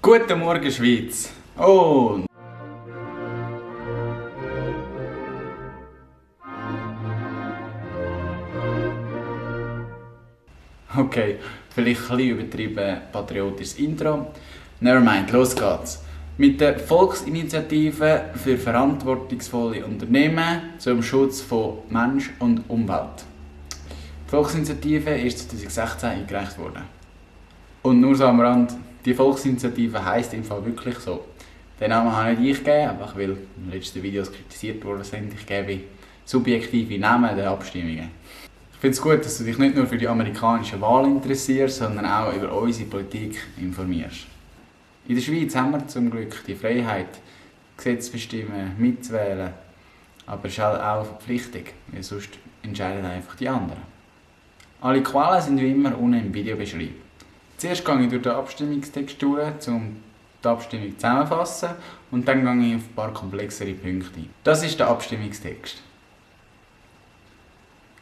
Guten Morgen Schweiz! Oh! Okay, vielleicht ein bisschen übertrieben patriotisches Intro. Nevermind, los geht's. Mit der Volksinitiative für verantwortungsvolle Unternehmen zum Schutz von Mensch und Umwelt. Die Volksinitiative ist 2016 eingereicht worden. Und nur so am Rand, die Volksinitiative heisst im Fall wirklich so. Den Namen habe nicht ich gegeben, einfach weil in den letzten Videos kritisiert worden sind. Ich gebe subjektive Namen der Abstimmungen. Ich finde es gut, dass du dich nicht nur für die amerikanische Wahl interessierst, sondern auch über unsere Politik informierst. In der Schweiz haben wir zum Glück die Freiheit, Gesetze zu bestimmen, mitzuwählen. Aber es ist halt auch eine Verpflichtung, weil sonst entscheiden einfach die anderen. Alle Quellen sind wie immer unten im Video beschrieben. Zuerst gehe ich durch den Abstimmungstext durch, um die Abstimmung zusammenzufassen, und dann gehe ich auf ein paar komplexere Punkte ein. Das ist der Abstimmungstext.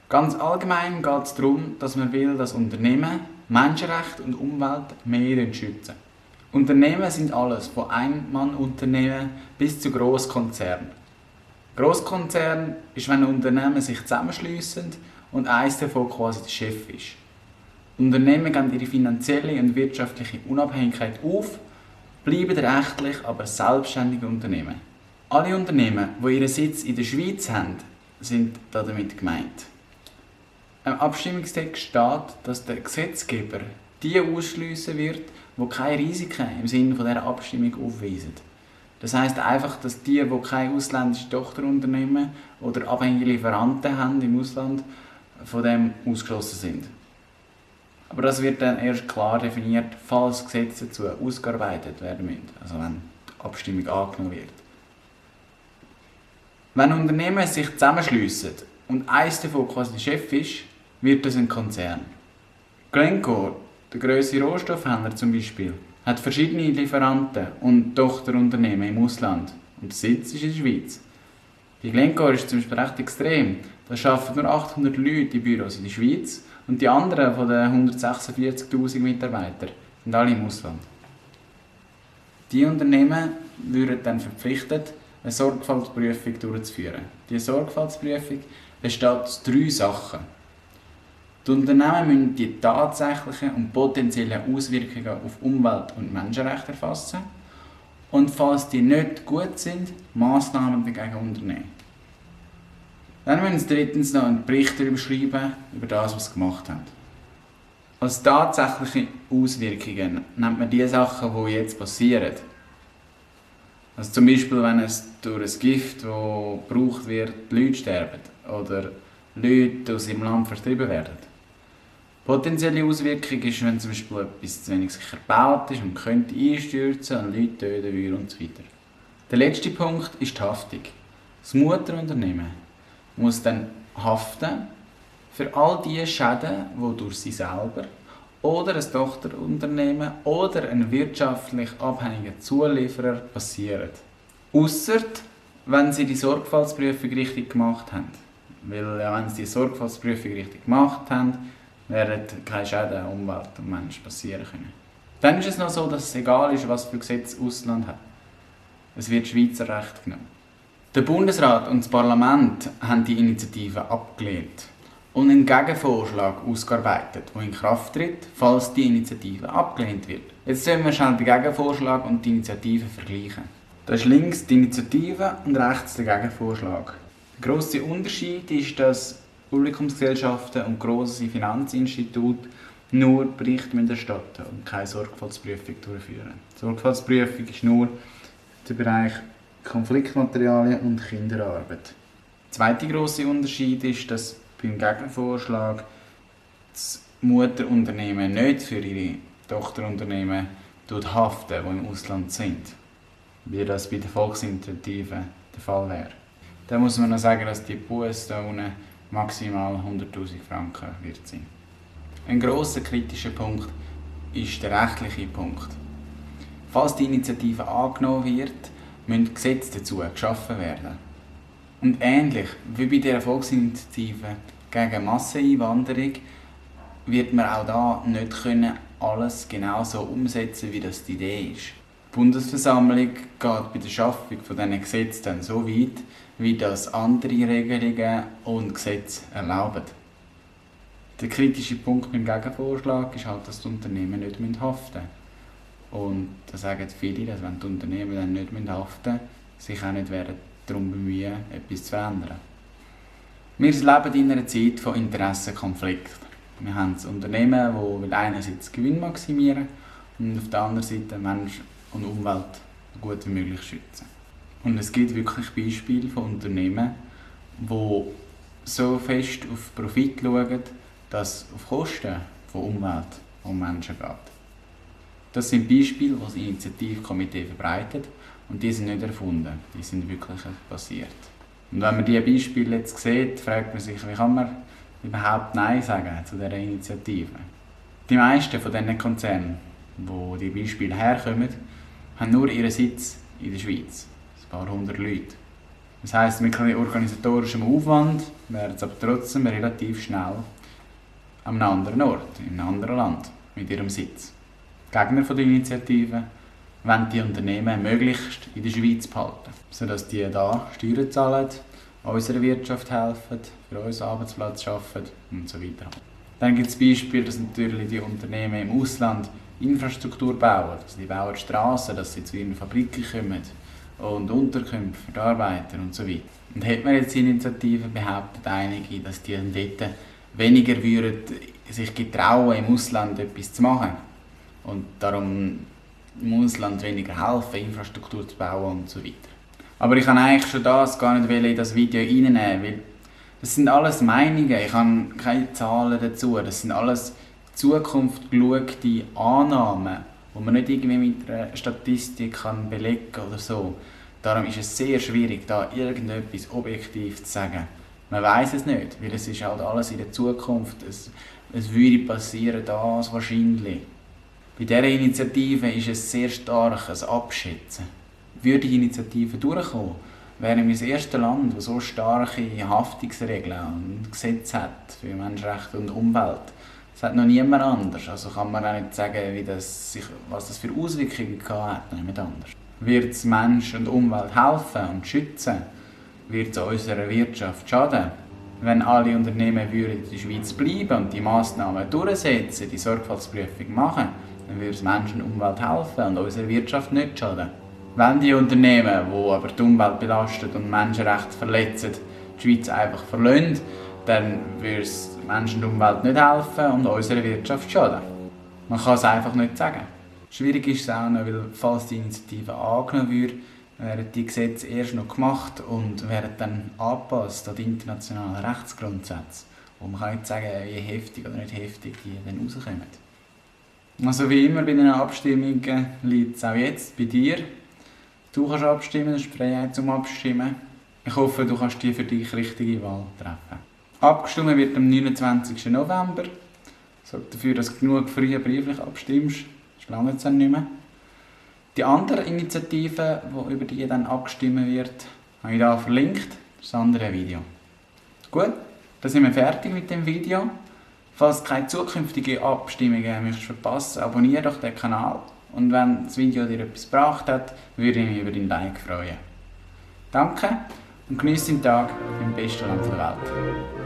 Ganz allgemein geht es darum, dass man will, dass Unternehmen Menschenrechte und Umwelt mehr schützen. Unternehmen sind alles, von Ein-Mann-Unternehmen bis zu Grosskonzernen. Grosskonzern ist, wenn Unternehmen sich zusammenschliessen und eines davon quasi der Chef ist. Unternehmen geben ihre finanzielle und wirtschaftliche Unabhängigkeit auf, bleiben rechtlich aber selbstständige Unternehmen. Alle Unternehmen, die ihren Sitz in der Schweiz haben, sind damit gemeint. Im Abstimmungstext steht, dass der Gesetzgeber die ausschliessen wird, die keine Risiken im Sinne dieser Abstimmung aufweisen. Das heisst einfach, dass die keine ausländischen Tochterunternehmen oder abhängige Lieferanten haben im Ausland, von dem ausgeschlossen sind. Aber das wird dann erst klar definiert, falls Gesetze dazu ausgearbeitet werden müssen, also wenn die Abstimmung angenommen wird. Wenn Unternehmen sich zusammenschliessen und eines davon quasi der Chef ist, wird das ein Konzern. Glencore, der grösste Rohstoffhändler zum Beispiel, hat verschiedene Lieferanten und Tochterunternehmen im Ausland und der Sitz ist in der Schweiz. Bei Glencore ist zum Beispiel recht extrem. Da arbeiten nur 800 Leute in Büros in der Schweiz und die anderen von den 146'000 Mitarbeitern sind alle im Ausland. Die Unternehmen würden dann verpflichtet, eine Sorgfaltsprüfung durchzuführen. Diese Sorgfaltsprüfung besteht aus 3 Sachen. Die Unternehmen müssen die tatsächlichen und potenziellen Auswirkungen auf Umwelt- und Menschenrechte erfassen und falls die nicht gut sind, Massnahmen dagegen unternehmen. Dann müssen sie drittens noch einen Bericht darüber schreiben, über das, was sie gemacht haben. Als tatsächliche Auswirkungen nennt man die Sachen, die jetzt passieren. Also zum Beispiel, wenn es durch ein Gift, das gebraucht wird, die Leute sterben oder Leute aus ihrem Land vertrieben werden. Potenzielle Auswirkung ist, wenn zum Beispiel etwas zu wenig sicher gebaut ist und könnte einstürzen und Leute töten würde und so weiter. Der letzte Punkt ist die Haftung. Das Mutterunternehmen muss dann haften für all die Schäden, die durch sie selber oder ein Tochterunternehmen oder ein wirtschaftlich abhängiger Zulieferer passieren. Ausser wenn sie die Sorgfaltsprüfung richtig gemacht haben. Weil wenn sie die Sorgfaltsprüfung richtig gemacht haben, werden keine Schäden an Umwelt und Mensch passieren können. Dann ist es noch so, dass es egal ist, was für Gesetze das Ausland hat. Es wird Schweizer Recht genommen. Der Bundesrat und das Parlament haben die Initiative abgelehnt und einen Gegenvorschlag ausgearbeitet, der in Kraft tritt, falls die Initiative abgelehnt wird. Jetzt sollen wir schnell den Gegenvorschlag und die Initiative vergleichen. Da ist links die Initiative und rechts der Gegenvorschlag. Der grosse Unterschied ist, dass Publikumsgesellschaften und grosse Finanzinstitute nur Berichte erstatten und keine Sorgfaltsprüfung durchführen. Die Sorgfaltsprüfung ist nur der Bereich Konfliktmaterialien und Kinderarbeit. Der zweite grosse Unterschied ist, dass beim Gegenvorschlag das Mutterunternehmen nicht für ihre Tochterunternehmen haften, die im Ausland sind, wie das bei der Volksinitiative der Fall wäre. Da muss man noch sagen, dass die Busse hier unten maximal 100'000 Franken wird sein. Ein grosser kritischer Punkt ist der rechtliche Punkt. Falls die Initiative angenommen wird, müssen Gesetze dazu geschaffen werden. Und ähnlich wie bei der Volksinitiative gegen Masseneinwanderung wird man auch da nicht alles genau so umsetzen, wie das die Idee ist. Die Bundesversammlung geht bei der Schaffung von diesen Gesetzen dann so weit, wie das andere Regelungen und Gesetze erlauben. Der kritische Punkt beim Gegenvorschlag ist halt, dass die Unternehmen nicht haften müssen. Und da sagen viele, dass wenn die Unternehmen dann nicht haften müssen, sich auch nicht darum bemühen, etwas zu verändern. Wir leben in einer Zeit von Interessenkonflikten. Wir haben das Unternehmen, das einerseits Gewinn maximieren und auf der anderen Seite Mensch und Umwelt so gut wie möglich schützen. Und es gibt wirklich Beispiele von Unternehmen, die so fest auf Profit schauen, dass es auf Kosten von Umwelt und Menschen geht. Das sind Beispiele, die das Initiativkomitee verbreitet und die sind nicht erfunden, die sind wirklich passiert. Und wenn man diese Beispiele jetzt sieht, fragt man sich, wie kann man überhaupt Nein sagen zu dieser Initiative? Die meisten von diesen Konzernen, wo die Beispiele herkommen, haben nur ihren Sitz in der Schweiz. Ein paar hundert Leute. Das heisst, mit organisatorischem Aufwand wären sie aber trotzdem relativ schnell an einem anderen Ort, in einem anderen Land, mit ihrem Sitz. Die Gegner der Initiative wollen die Unternehmen möglichst in der Schweiz behalten, sodass die hier Steuern zahlen, unserer Wirtschaft helfen, für uns Arbeitsplatz schaffen und so weiter. Dann gibt es Beispiele, dass natürlich die Unternehmen im Ausland Infrastruktur bauen. Also die bauen Strassen, dass sie zu ihren Fabriken kommen und Unterkünfte für die Arbeiter und so weiter. Und hat man jetzt Initiativen, behauptet einige, dass die dann dort weniger würden sich getrauen, im Ausland etwas zu machen. Und darum im Ausland weniger helfen, Infrastruktur zu bauen und so weiter. Aber ich kann eigentlich schon das gar nicht in das Video reinnehmen, weil das sind alles Meinungen, ich habe keine Zahlen dazu. Das sind alles in die Zukunft geschaute Annahmen, die man nicht irgendwie mit einer Statistik belegen kann oder so. Darum ist es sehr schwierig, da irgendetwas objektiv zu sagen. Man weiß es nicht, weil es ist halt alles in der Zukunft. Es würde passieren, das wahrscheinlich. Bei dieser Initiative ist es sehr stark ein Abschätzen. Würde die Initiative durchkommen, wären wir das erste Land, das so starke Haftungsregeln und Gesetze hat für Menschenrechte und Umwelt. Das hat noch niemand anders. Also kann man auch nicht sagen, was das für Auswirkungen hat, niemand anders. Wird es Mensch und Umwelt helfen und schützen? Wird es unserer Wirtschaft schaden? Wenn alle Unternehmen in der Schweiz bleiben und die Massnahmen durchsetzen, die Sorgfaltsprüfung machen, dann würde es Menschen und Umwelt helfen und unserer Wirtschaft nicht schaden. Wenn die Unternehmen, die aber die Umwelt belasten und Menschenrechte verletzen, die Schweiz einfach verlassen, dann würde es Menschen und Umwelt nicht helfen und unserer Wirtschaft schaden. Man kann es einfach nicht sagen. Schwierig ist es auch noch, weil falls die Initiative angenommen würde, werden die Gesetze erst noch gemacht und werden dann angepasst an die internationalen Rechtsgrundsätze. Und man kann nicht sagen, wie heftig oder nicht heftig die dann rauskommen. Also wie immer bei den Abstimmungen liegt es auch jetzt bei dir. Du kannst abstimmen, es ist Freiheit zum Abstimmen. Ich hoffe, du kannst die für dich richtige Wahl treffen. Abgestimmt wird am 29. November. Sorg dafür, dass du genug früh brieflich abstimmst. Das ist lange jetzt nicht mehr. Die andere Initiative, über die dann abgestimmt wird, habe ich hier verlinkt. Das ist das andere Video. Gut, dann sind wir fertig mit dem Video. Falls du keine zukünftigen Abstimmungen möchtest verpassen, abonniere doch den Kanal. Und wenn das Video dir etwas gebracht hat, würde ich mich über dein Like freuen. Danke und genieße den Tag im besten Land der Welt.